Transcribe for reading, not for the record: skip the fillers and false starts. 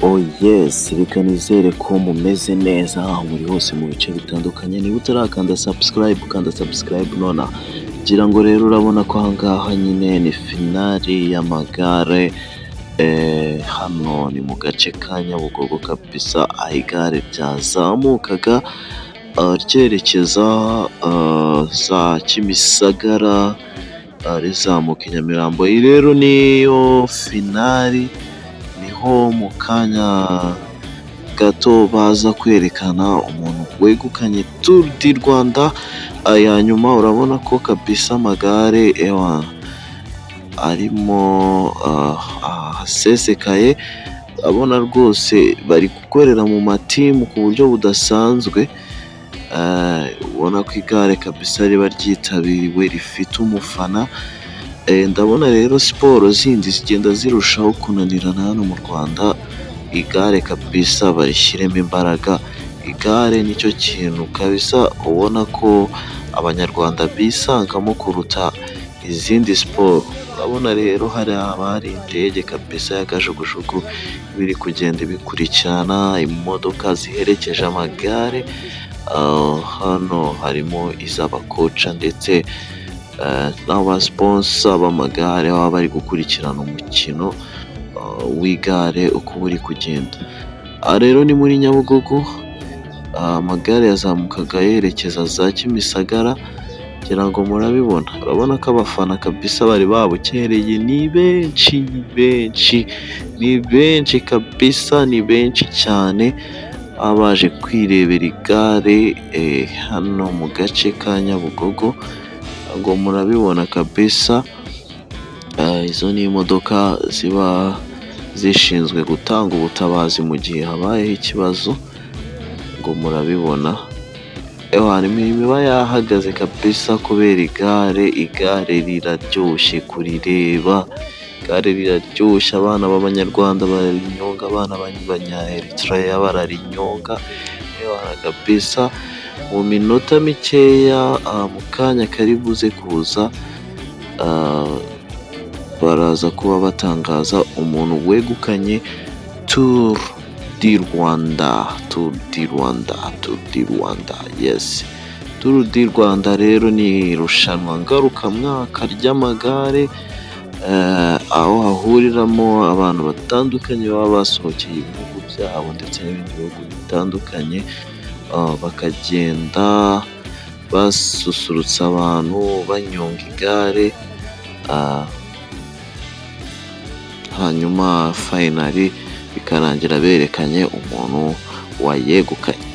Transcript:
Oh yes, reka nizere ko mumeze neza aho muri hose mu bice bitandukanye. Niba utarakanda subscribe, kanda subscribe nonaha. Ngira ngo rero urabona ko aha ngaha nyine ni finale y'amagare, hano ni mu gace ka Nyabugogo kabisa, aho igare ryazamukaga ryerekeza za Kimisagara, rizamuka i Nyamirambo. Iyi rero niyo finale, niho mu kanya gato baza kwerekana umuntu wegukanye Tour du Rwanda ya nyuma. Urabona ko kabisa amagare ewana arimo ahasesekaye, urabona rwose bari gukorera mu matimu ku buryo budasanzwe, ubona ko igare kabisa riba ryitabiriwe, rifite umufana. Ndabona rero siporo zindi zigenda zirushaho kunanirana hano mu Rwanda, igare kabisa barishyiremo imbaraga, igare nicyo kintu kabisa ubona ko Abanyarwanda bisangamo kuruta izindi siporo. Urabona rero hariya haba hari indege kabisa ya kajugujugu iba iri kugenda ibikurikirana, imodoka ziherekeje amagare, hano harimo iz'abakoca ndetse n'aba sponsor b'amagare baba bari gukurikirana umukino w'igare uko uba uri kugenda. Aha rero ni muri Nyabugogo, amagare yazamukaga yerekeza za Kimisagara, ngira ngo murabibona. Urabona ko abafana kabisa bari babukereye, ni benshi, ni benshi, ni benshi kabisa, ni benshi cyane, baba baje kwirebera igare hano mu gace ka Nyabugogo, ngo murabibona kabisa, izo ni imodoka ziba zishinzwe gutanga ubutabazi mu gihe habayeho ikibazo, ngo murabibona. Ewana imirimo iba yahagaze kabisa kubera igare, igare riraryoshye kurireba, igare riraryoshye, abana b'Abanyarwanda bararinyonga, abana b'Abanya Eritrea bararinyonga, ewana kabisa mu minota mikeya mu kanya kari buze kuza baraza kuba batangaza umuntu wegukanye Tour du Rwanda, Tour du Rwanda, Tour du Rwanda, yes. Tour du Rwanda rero ni irushanwa ngarukamwaka ry'amagare, aho hahuriramo abantu batandukanye baba basohokeye ibihugu byabo ndetse n'ibindi bihugu bitandukanye, bakagenda basusurutsa abantu, banyonga igare, hanyuma finally bikarangira berekanye umuntu wayegukanye.